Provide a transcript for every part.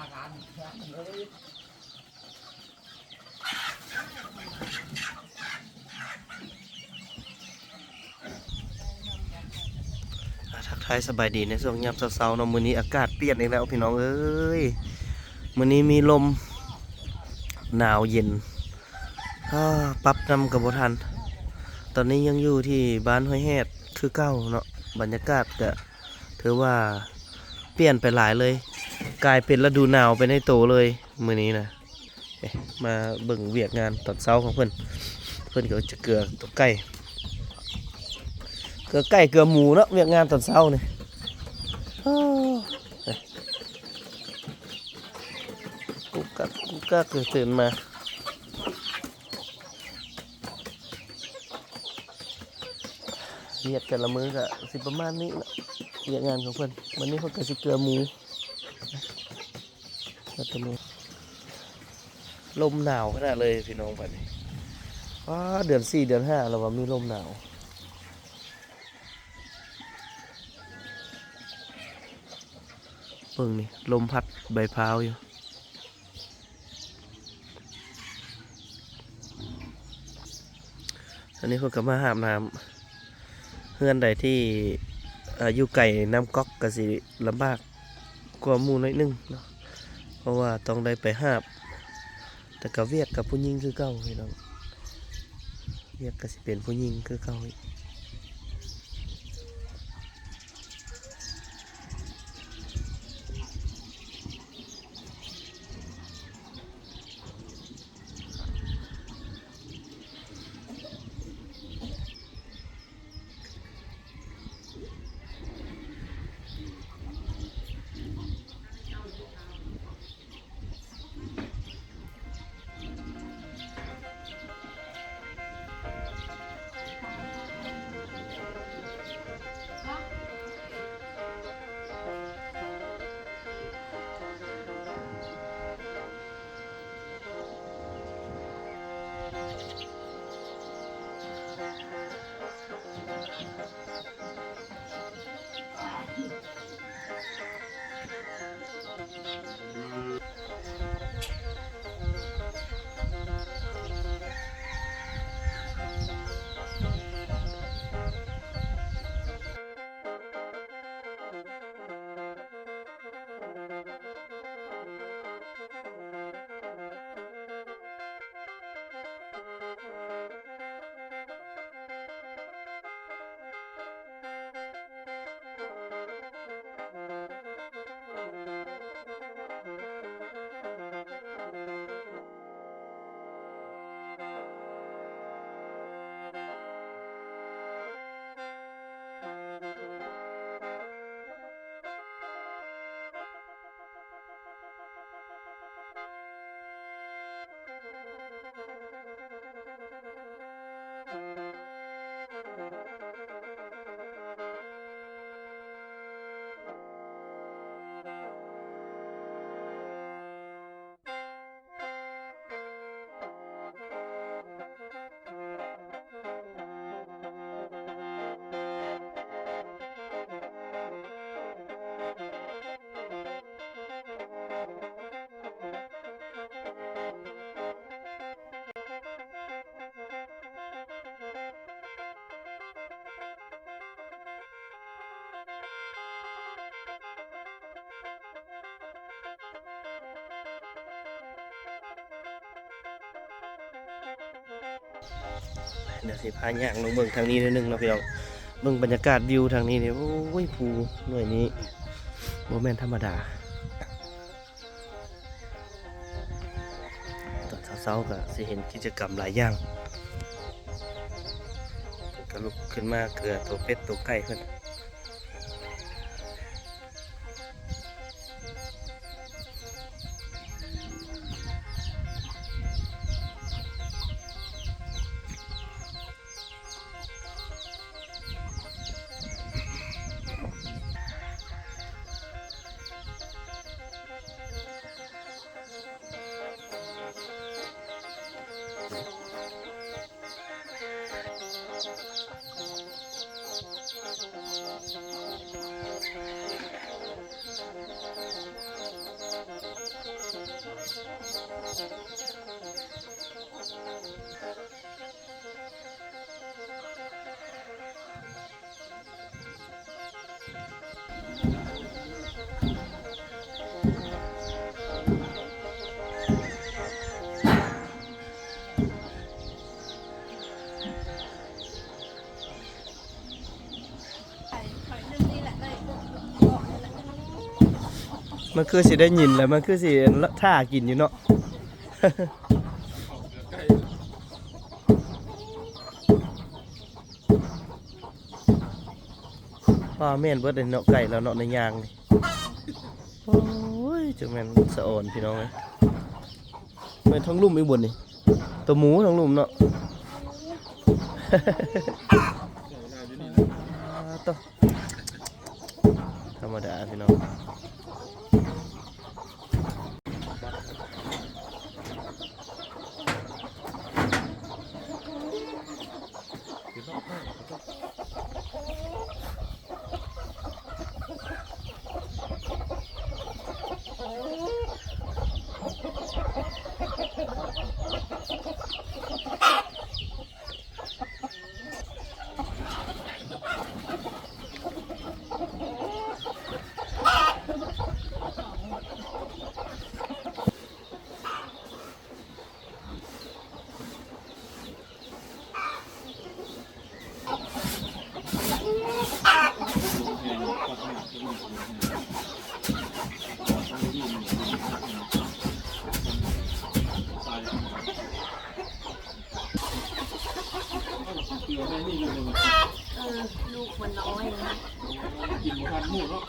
ອ່າ ທັກທາຍສະບາຍດີໃນຊ່ວງຍາມເຊົ້າໆເນາະ. ມື້ນີ້ອາກາດປ່ຽນອີກແລ້ວພີ່ນ້ອງເອີຍ, ມື້ນີ້ມີລົມໜາວເຢັນ. ອາ ປັບນຳກໍບໍ່ທັນ. ຕອນນີ້ຍັງຢູ່ທີ່ບ້ານຫ້ວຍແຮດຄືເກົ່າເນາະ, ບັນຍາກາດກະຖືວ່າປ່ຽນໄປຫຼາຍເລີຍ, ກາຍເປັນລະດູໜາວໄປໃນໂຕເລີຍມື້ນີ້ນະ. ເອີ ມາເບິ່ງວຽກງານຕອນເຊົ້າຂອງເພິ່ນ, ເພິ່ນກໍຈະເກືອຕົວໄກ່ ເກືອໄກ່ເກືອໝູເນາະ, ວຽກງານຕອນເຊົ້ານີ້. ໂອ້ ກຸກກັກກຸກກັກ ຕື່ນມາ ວຽກແຕ່ລະມື້ກໍຊິປະມານນີ້ລະ ວຽກງານຂອງເພິ່ນ. ມື້ນີ້ເພິ່ນກໍຊິເກືອໝູ ກໍຈະມີ ລົມໜາວຂະໜາດເລີຍພີ່ນ້ອງ. ບັດນີ້ ອ້າ ເດືອນສີ່ເດືອນຫ້າແລ້ວວ່າມີລົມໜາວ. ເບິ່ງນີ້ ລົມພັດໃບພ້າວຢູ່. ອັນນີ້ເພິ່ນກໍມາຫາບນ້ຳ. ເຮືອນໃດທີ່ ເອີ ຢູ່ໄກນ້ຳກັອກກໍຊິລຳບາກກວ່າໝູ່ໜ້ອຍໜຶ່ງເນາະ, ເພາະວ່າຕ້ອງໄດ້ໄປຫາບ. ແຕ່ກໍວຽກກັບຜູ້ຍິງຄືເກົ່າພີ່ນ້ອງ, ວຽກກໍຊິເປັນຜູ້ຍິງຄືເກົ່າອີກ. ດຽວຊິພາຍ່າງລົງເບິ່ງທາງນີ້ໜ້ອຍໜຶ່ງເນາະພີ່ນ້ອງ, ເບິ່ງບັນຍາກາດວິວທາງນີ້ນີ້. ໂອ້ຍ ພູໜ່ວຍນີ້ບໍ່ແມ່ນທຳມະດາ. ຕອນເຊົ້າໆກໍຊິເຫັນກິດຈະກຳຫຼາຍຢ່າງ, ກໍລຸກຂຶ້ນມາເກືອໂຕເປັດໂຕໄກ່ເພິ່ນ. ມັນຄືຊິໄດ້ຍິນແລ້ວ ມັນຄືຊິຖ້າກິນຢູ່ເນາະ. ວ່າແມ່ນເບິດເດເນາະ ໄກ່ລາວເນາະ ໃນຍ່າງນີ້. ໂອ້ຍ ຈັກແມ່ນສະອອນພີ່ນ້ອງເອີຍ. ແມ່ນທາງລຸ່ມອີກບ່ອນນີ້ ຕົວໝູທາງລຸ່ມເນາະ. ອ່າ ໂຕ ທຳມະດາພີ່ນ້ອງ. ເອີ ລູກມັນນ້ອຍນະ ກິນບໍ່ທັນໝູເນາະ.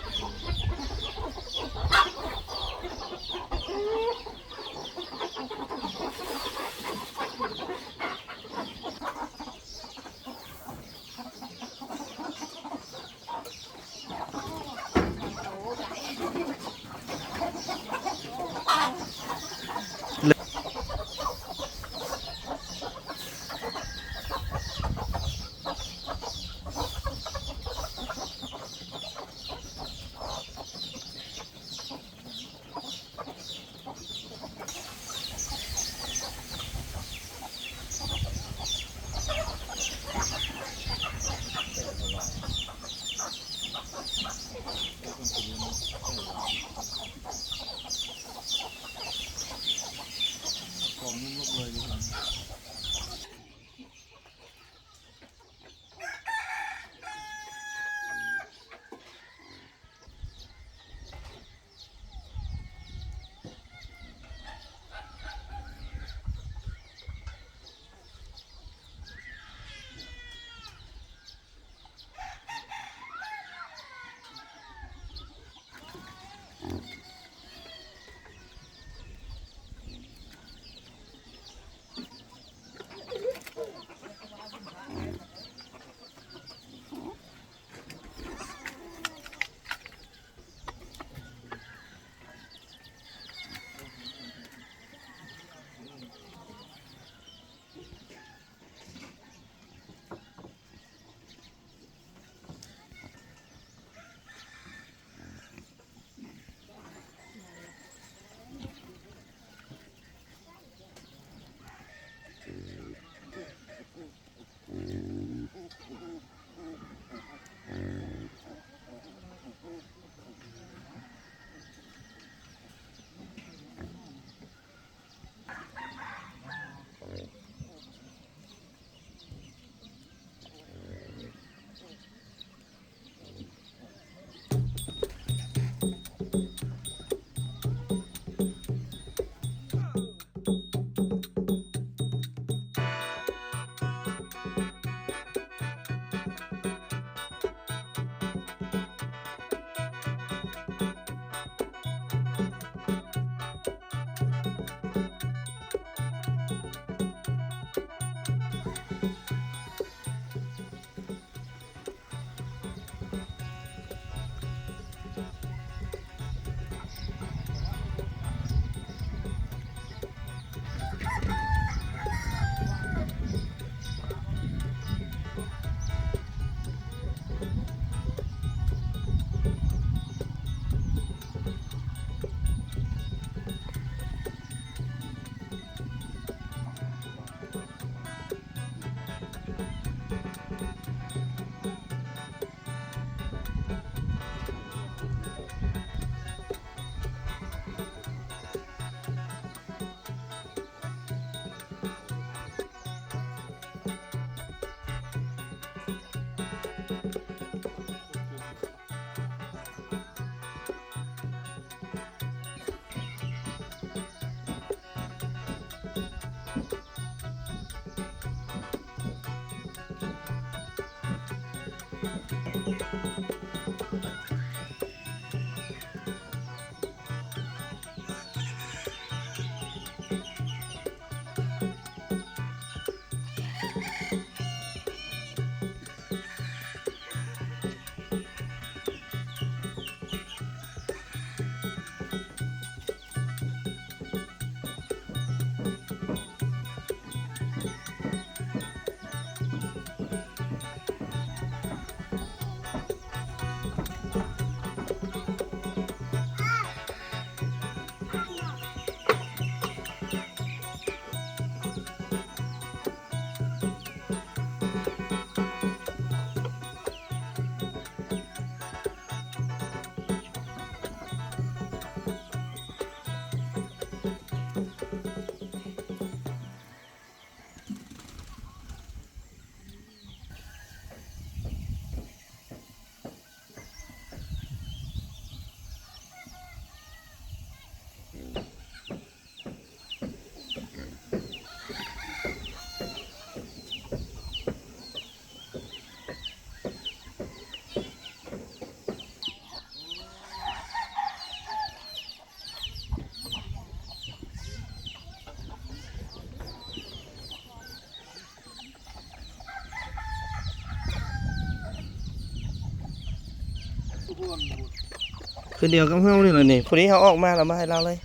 ຄືດຽວກັບເຮົານີ້ແຫຼະນີ້ ພໍດີເຮົາອອກມາແລ້ວມາໃຫ້ລາວເລີຍ.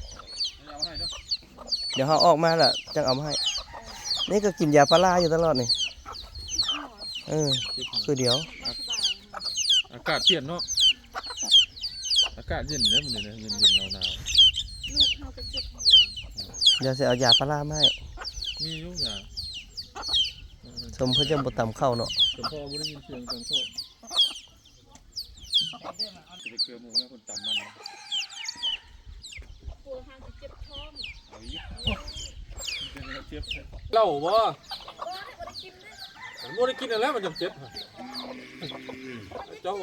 ດຽວເຮົາອອກມາແລ້ວຈັ່ງເອົາມາໃຫ້. ນີ້ກໍກິນຢາປາລາຢູ່ຕະຫຼອດນີ້ ເອີ ຄືດຽວ. ອາກາດປ່ຽນເນາະ ອາກາດເຢັນເດ້ມື້ນີ້ນະ ເຢັນໆ ໜາວໆ. ລູກເຮົາກໍເຈັບຫົວ. ດຽວຊິເອົາຢາປາລາມາໃຫ້. ມີຢູ່ຢາ. ເອີ ສົມເພິ່ນຈະບໍ່ຕຳເຂົ້າເນາະ. ສົມພໍບໍ່ໄດ້ຍິນສຽງຕຳເຂົ້າ. ຊິໄປເກືອໝູແລ້ວຄົນຕຳມັນນະ. ໂອ້ ຫາຊິເຈັບທ້ອງ. ເອົາອີກ. ເປັນແນວເຈັບແທ້. ເຫຼົ້າບໍ່? ບໍ່ໄດ້ກິນເດ້. ມັນບໍ່ໄດ້ກິນນັ້ນແຫຼະ ມັນຈັ່ງເຈັບ. ເຈົ້າ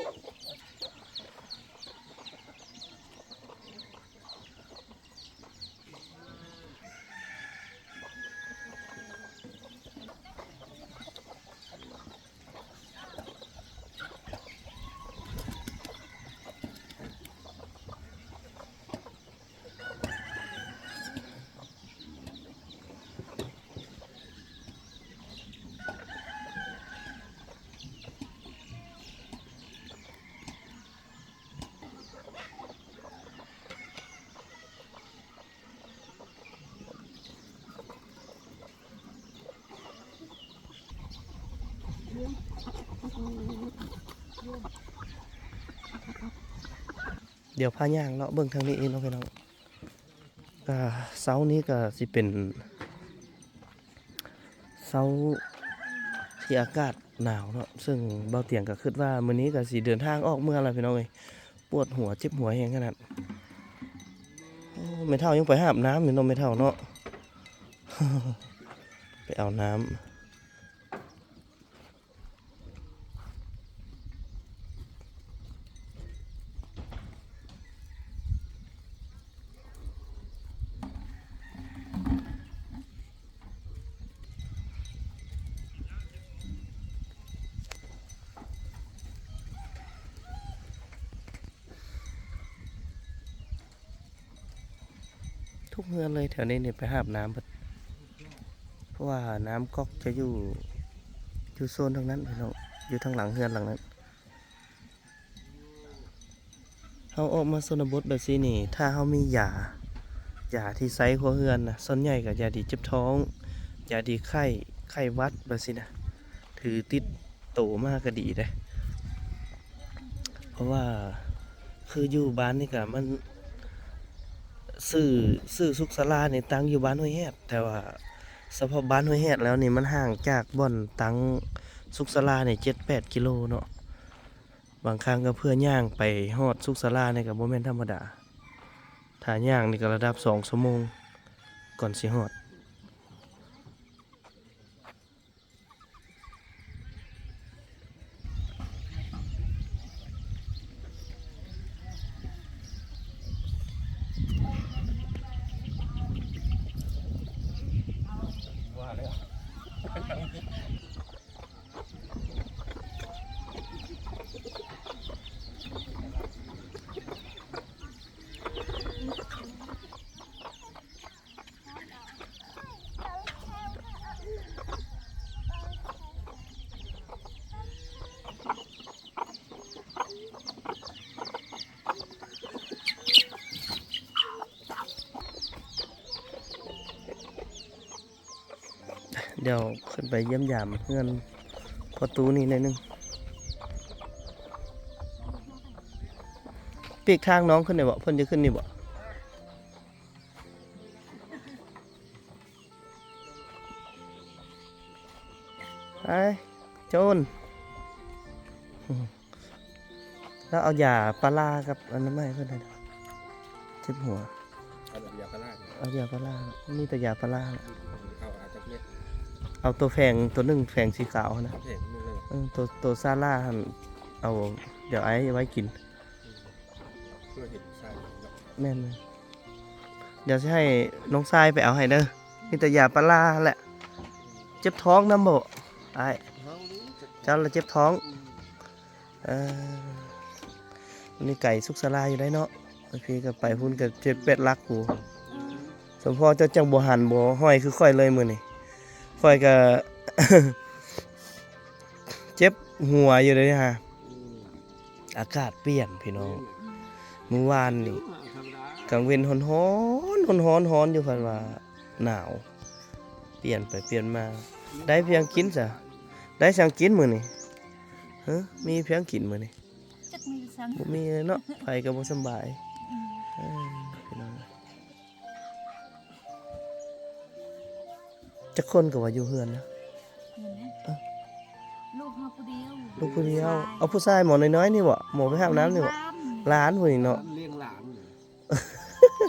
ດຽວພາຍ່າງເລາະເບິ່ງທາງນີ້ອີກເນາະພີ່ນ້ອງ. ກະເຊົ້ານີ້ກະຊິເປັນເຊົ້າທີ່ອາກາດໜາວເນາະ ເຊິ່ງເບົາຕຽງກະຄິດວ່າມື້ນີ້ກະຊິເດີນທາງອອກເມືອລະພີ່ນ້ອງເອີຍ. ປວດຫົວເຈັບຫົວແຮງຂະໜາດ. ໂອ້ ແມ່ເຖົ້າຍັງໄປຫາບນ້ຳຢູ່ເນາະ ແມ່ເຖົ້າເນາະ ໄປເອົານ້ຳ. ທຸກເຮືອນເລີຍແຖວນີ້ນີ້ໄປຫາບນ້ຳເບິດ ເພາະວ່ານ້ຳກັອກຈະຢູ່ ຢູ່ໂຊນທາງນັ້ນພີ່ນ້ອງ ຢູ່ທາງຫຼັງເຮືອນຫຼັງນັ້ນ. ເຮົາອອກມາຊົນນະບົດແບບຊີ້ນີ້ ຖ້າເຮົາມີຢາ ຢາທີ່ໃຊ້ຄົວເຮືອນນະ ສ່ວນໃຫຍ່ກໍຢາດີເຈັບທ້ອງ ຢາດີໄຂ້ ໄຂ້ຫວັດແບບຊີ້ນະ ຖືຕິດໂຕມາກໍດີເດ້. ເພາະວ່າຄືຢູ່ບ້ານນີ້ກະມັນ ຊື່ ຊື່ສຸກສາລານີ້ຕັ້ງຢູ່ບ້ານຫ້ວຍແຮດ ແຕ່ວ່າສະເພາະບ້ານຫ້ວຍແຮດແລ້ວນີ້ ມັນຫ່າງຈາກບ່ອນຕັ້ງສຸກສາລານີ້ເຈັດແປດກິໂລເນາະ. ບາງຄັ້ງກໍເພື່ອຍ່າງໄປຮອດສຸກສາລານີ້ກໍບໍ່ແມ່ນທຳມະດາ. ຖ້າຍ່າງນີ້ກໍລະດັບສອງຊົ່ວໂມງກ່ອນຊິຮອດ. ດຽວຂຶ້ນໄປຢ້ຽມຢາມເຮືອນພໍ່ຕູ້ນີ້ໜ້ອຍໜຶ່ງ. ປີກທາງນ້ອງຂຶ້ນໄດ້ບໍ່? ເພິ່ນຈະຂຶ້ນນີ້ບໍ່? ໄອ້ໂຈນ ລາວເອົາຢາປາລາກັບອັນນັ້ນມາໃຫ້ເພິ່ນ ເຈັບຫົວ. ເອົາຢາປາລາ ເອົາຢາປາລາ ມີແຕ່ຢາປາລາ. ເອົາ ເອົາຈັກເມັດ? ເອົາໂຕແຝງໂຕໜຶ່ງ ແຝງສີຂາວຫັ້ນນະ. ແຝງໜຶ່ງເລີຍ. ເອີ ໂຕ ໂຕຊາລາຫັ້ນ ເອົາ ດຽວອ້າຍໄວ້ກິນ. ເພື່ອເຫັນຊາຍເນາະ. ແມ່ນໆ. ດຽວຊິໃຫ້ນ້ອງຊາຍໄປເອົາໃຫ້ເດີ. ມີແຕ່ຢາປາລາຫັ້ນແຫຼະ. ເຈັບທ້ອງນຳບໍ່ອ້າຍ? ເຈົ້າລະເຈັບທ້ອງ. ເອີ ນີ້ໄກສຸກສາລາຢູ່ໄດ໋ເນາະ. ບາງທີກໍໄປພຸ້ນກໍເຈັດແປດຫຼັກພຸ້ນ. ສົມພໍເຈົ້າຈັ່ງບໍ່ຫັນບໍ່ຫ້ອຍຄືຂ້ອຍເລີຍມື້ນີ້. ຂ້ອຍກໍເຈັບຫົວຢູ່ເດຫາ. ອາກາດປ່ຽນພີ່ນ້ອງ. ມື້ວານນີ້ກາງເວັນຮ້ອນໆ ຮ້ອນໆ ຮ້ອນຢູ່ ພັດວ່າໜາວ ປ່ຽນໄປປ່ຽນມາ. ໄດ້ພຽງກິນຊະ? ໄດ້ຫຍັງກິນມື້ນີ້? ຮະ ມີພຽງກິນມື້ນີ້? ຈັກມີຫຍັງ ບໍ່ມີເນາະ ໄຜກໍບໍ່ສຳບາຍ. ອືມ ເອີ ພີ່ນ້ອງ ຈັກຄົນກໍວ່າຢູ່ເຮືອນນະ? ເຫັນໄດ໋ ເອີ ລູກເຮົາຜູ້ດຽວ ລູກຜູ້ດຽວ. ເອົາຜູ້ຊາຍໝໍນ້ອຍໆນີ້ບໍ? ໝໍໄປຫາບນ້ຳນີ້ບໍ? ຫຼານ ຫຼານຜູ້ນີ້ເນາະ ລ້ຽງຫຼານ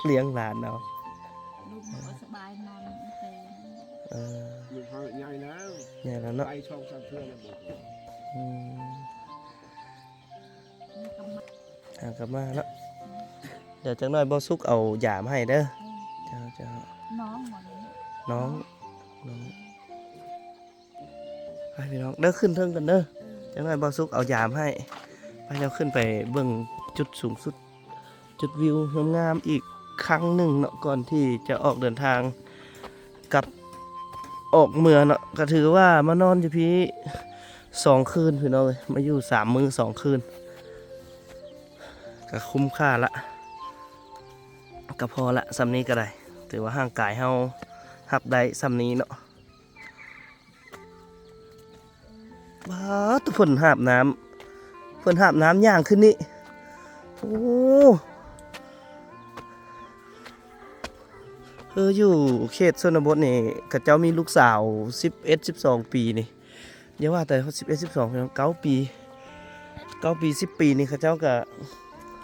ລ້ຽງຫຼານເອົາ. ລູກບໍ່ສະບາຍນອນເຕີນ. ເອີ ລູກເຮົາໃຫຍ່ແລ້ວ ໃຫຍ່ແລ້ວເນາະ ໄປສອງສາມເທື່ອແລ້ວບໍ່. ອືມ ຫາກັບມາເນາະ. ດຽວຈັກໜ້ອຍບໍ່ສຸກເອົາຢາມໃຫ້ເດີ. ເອີ ເຈົ້າ ເຈົ້າ ນ້ອງ ນ້ອງ ນ້ອງ ໄປພີ່ນ້ອງເດີ ຂຶ້ນເທິງກັນເດີ. ເອີ ຈັກໜ້ອຍບໍ່ສຸກເອົາຢາມໃຫ້. ໄປ ເຮົາຂຶ້ນໄປເບິ່ງຈຸດສູງສຸດ ຈຸດວິວງາມໆອີກຄັ້ງໜຶ່ງເນາະ ກ່ອນທີ່ຈະອອກເດີນທາງກັບ ອອກເມືອເນາະ. ກໍຖືວ່າມານອນຢູ່ພີ້ສອງຄືນພີ່ນ້ອງເອີຍ ມາຢູ່ສາມມື້ສອງຄືນ ກໍຄຸ້ມຄ່າລະ ກໍພໍລະ ສ່ຳນີ້ກໍໄດ້. ຖືວ່າຮ່າງກາຍເຮົາຮັບໄດ້ສ່ຳນີ້ເນາະ. ປາດ ເພິ່ນຫາບນ້ຳ ເພິ່ນຫາບນ້ຳຍ່າງຂຶ້ນນີ້. ໂອ້ ຄືຢູ່ເຂດຊົນນະບົດນີ້ ເຂົາເຈົ້າມີລູກສາວສິບເອັດ ສິບສອງປີນີ້ ຢ່າວ່າແຕ່ສິບເອັດ ສິບສອງ ເກົ້າປີ ເກົ້າປີ ສິບປີນີ້ ເຂົາເຈົ້າກະ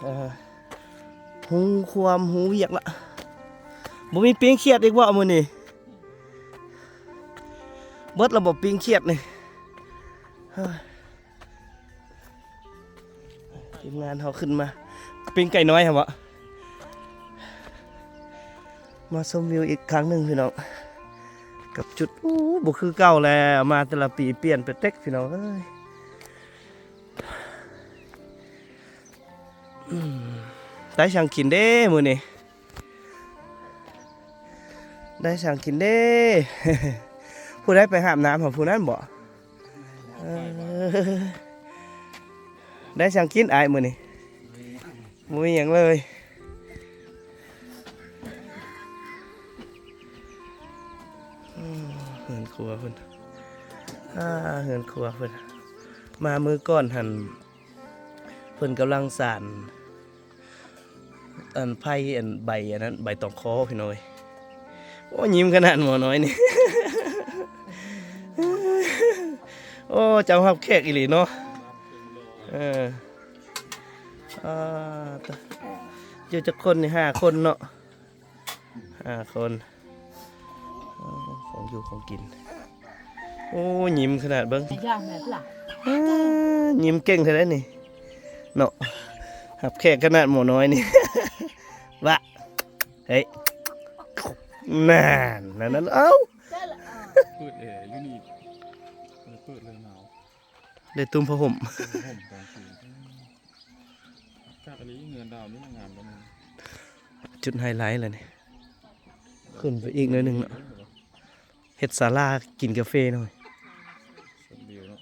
ເອີ ຮູ້ຄວາມ ຮູ້ວຽກລະ. ບໍ່ມີປີ້ງຂຽດອີກບໍ່ມື້ນີ້? ເບິດລະບໍ່ປີ້ງຂຽດນີ້? ທີມງານເຮົາຂຶ້ນມາ ປີ້ງໄກ່ນ້ອຍຫັ້ນບໍ? ມາຊົມວິວອີກຄັ້ງໜຶ່ງພີ່ນ້ອງ ກັບຈຸດ ໂອ້ ບໍ່ຄືເກົ່າແລ້ວ ມາແຕ່ລະປີປ່ຽນໄປເຕັກພີ່ນ້ອງເອີຍ. ອືມ ໄດ້ຫຍັງກິນເດ້ມື້ນີ້? ໄດ້ຫຍັງກິນເດ້? ຜູ້ໃດໄປຫາບນ້ຳຫາຜູ້ນັ້ນບໍ? ເອີ ໄດ້ຫຍັງກິນອ້າຍມື້ນີ້? ບໍ່ມີຫຍັງເລີຍ. ອືມ ເຮືອນຄົວເພິ່ນ ອ່າ ເຮືອນຄົວເພິ່ນ ມາມື້ກ່ອນຫັ້ນ ເພິ່ນກຳລັງສານ ອັນ ໄຜ່ ອັນ ໃບອັນນັ້ນ ໃບຕອງຄໍພີ່ນ້ອງເອີຍ. ໂອ້ ຍິ້ມຂະໜາດໝໍນ້ອຍນີ້. ໂອ້ ເຈົ້າຮັບແຂກອີ່ຫຼີເນາະ. ເອີ ອ່າ ຢູ່ຈັກຄົນນີ້? ຫ້າຄົນເນາະ. ຫ້າຄົນ. ອໍ ຂອງຢູ່ຂອງກິນ. ໂອ້ ຍິ້ມຂະໜາດເບິ່ງ. ຢ້ານແມ່ນລະ. ຍິ້ມເກັ່ງແທ້ໃດນີ້ເນາະ. ຮັບແຂກຂະໜາດໝໍນ້ອຍນີ້. ວະ ເຮີ້ຍ ນັ້ນ ນັ້ນ ນັ້ນ ເອົ້າ ເປີດແອຢູ່ນີ້ ເປີດເລີຍໜາວ. ໄດ້ຕຸ້ມຜ້າຫົ່ມ ຕຸ້ມຜ້າຫົ່ມກາງຄືນ. ອາກາດອັນນີ້ເຮືອນດາວນີ້ງາມປານນັ້ນ. ຈຸດໄຮໄລລະນີ້ ຂຶ້ນໄປອີກໜ້ອຍໜຶ່ງເນາະ. ເຮັດສາລາກິນກາເຟໜ້ອຍ. ຊົມວິວເນາະ.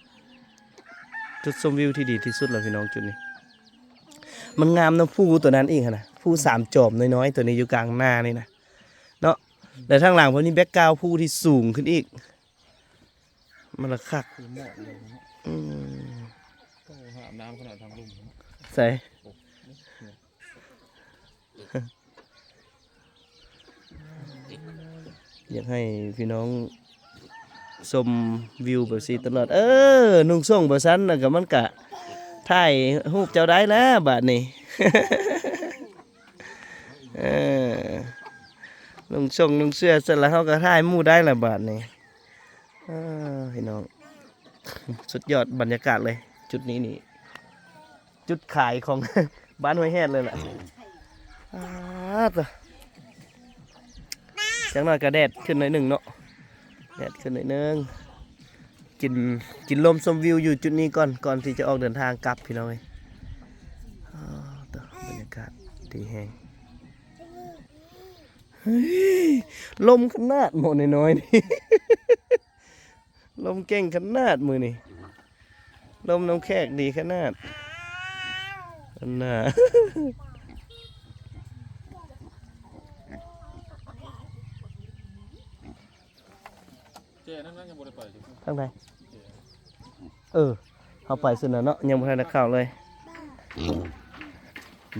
ຈຸດຊົມວິວທີ່ດີທີ່ສຸດລະພີ່ນ້ອງ ຈຸດນີ້. ມັນງາມນຳພູຕົວນັ້ນອີກຫັ້ນນະ ພູສາມຈອມນ້ອຍໆ ຕົວນີ້ຢູ່ກາງໜ້ານີ້ນະເນາະ. ແລະທາງຫຼັງເພິ່ນມີແບັກກຣາວພູທີ່ສູງຂຶ້ນອີກ. ມັນລະຄັກ. ຄືໝອກເລີຍເນາະ. ອືມ. ໂອ້ ຫາບນ້ຳຂະໜາດທາງລຸ່ມເນາະ. ໃສ? ໂອ້ ຢາກໃຫ້ພີ່ນ້ອງຊົມວິວແບບຊີ້ຕະຫຼອດ. ເອີ ນຸ່ງສົ້ງແບບຊັ້ນນະ ກະມັນກະຖ່າຍຮູບເຈົ້າໄດ້ແລ້ວບາດນີ້. ເອີ ນຸ່ງສົ້ງນຸ່ງເສື້ອຊັ້ນລະ ເຮົາກະຖ່າຍໝູ່ໄດ້ລະບາດນີ້. ເອີ ພີ່ນ້ອງ ສຸດຍອດບັນຍາກາດເລີຍ ຈຸດນີ້ນີ້ ຈຸດຂາຍຂອງບ້ານຫ້ວຍແຮດເລີຍລະ. ອາ ຕະ ຈັກໜ້ອຍກະແດດຂຶ້ນໜ້ອຍໜຶ່ງເນາະ ແດດຂຶ້ນໜ້ອຍໜຶ່ງ. ກິນ ກິນລົມຊົມວິວຢູ່ຈຸດນີ້ກ່ອນ ກ່ອນທີ່ຈະອອກເດີນທາງກັບ ພີ່ນ້ອງເອີຍ. ອາ ຕະ ບັນຍາກາດດີແຮງ. ເຮີ້ຍ ລົມຂະໜາດໝໍນ້ອຍໆນີ້ ລົມເກັ່ງຂະໜາດມື້ນີ້ ລົມນຳແຂກດີຂະໜາດ. ໜ້າ ແຈນັ້ນຍັງບໍ່ໄດ້ໄປຢູ່ ທາງໃດ? ເອີ ເຮົາໄປຊຸດນັ້ນເນາະ ຍັງບໍ່ທັນໄດ້ເຂົ້າເລີຍ.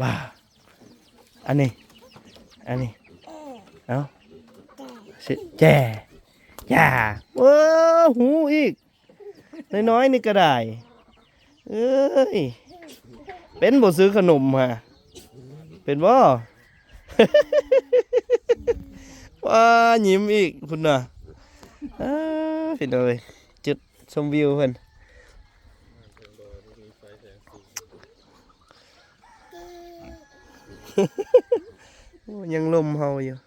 ບ້າ ອັນນີ້ ອັນນີ້ ເອົ້າ ຊິ ແຈ ຈາ ໂອ້ ຮູ້ອີກ ນ້ອຍໆ ນີ້ກໍໄດ້. ເອີຍ ເປັນບໍ່ ຊື້ຂະໜົມຫາ ເປັນບໍ່? ວ້າ ຍິ້ມອີກພຸ້ນນະ. ອ້າ ພີ່ນ້ອງເອີຍ ຈຸດຊົມວິວເພິ່ນ ໂອ້ ຍັງລົມເຮົາຢູ່.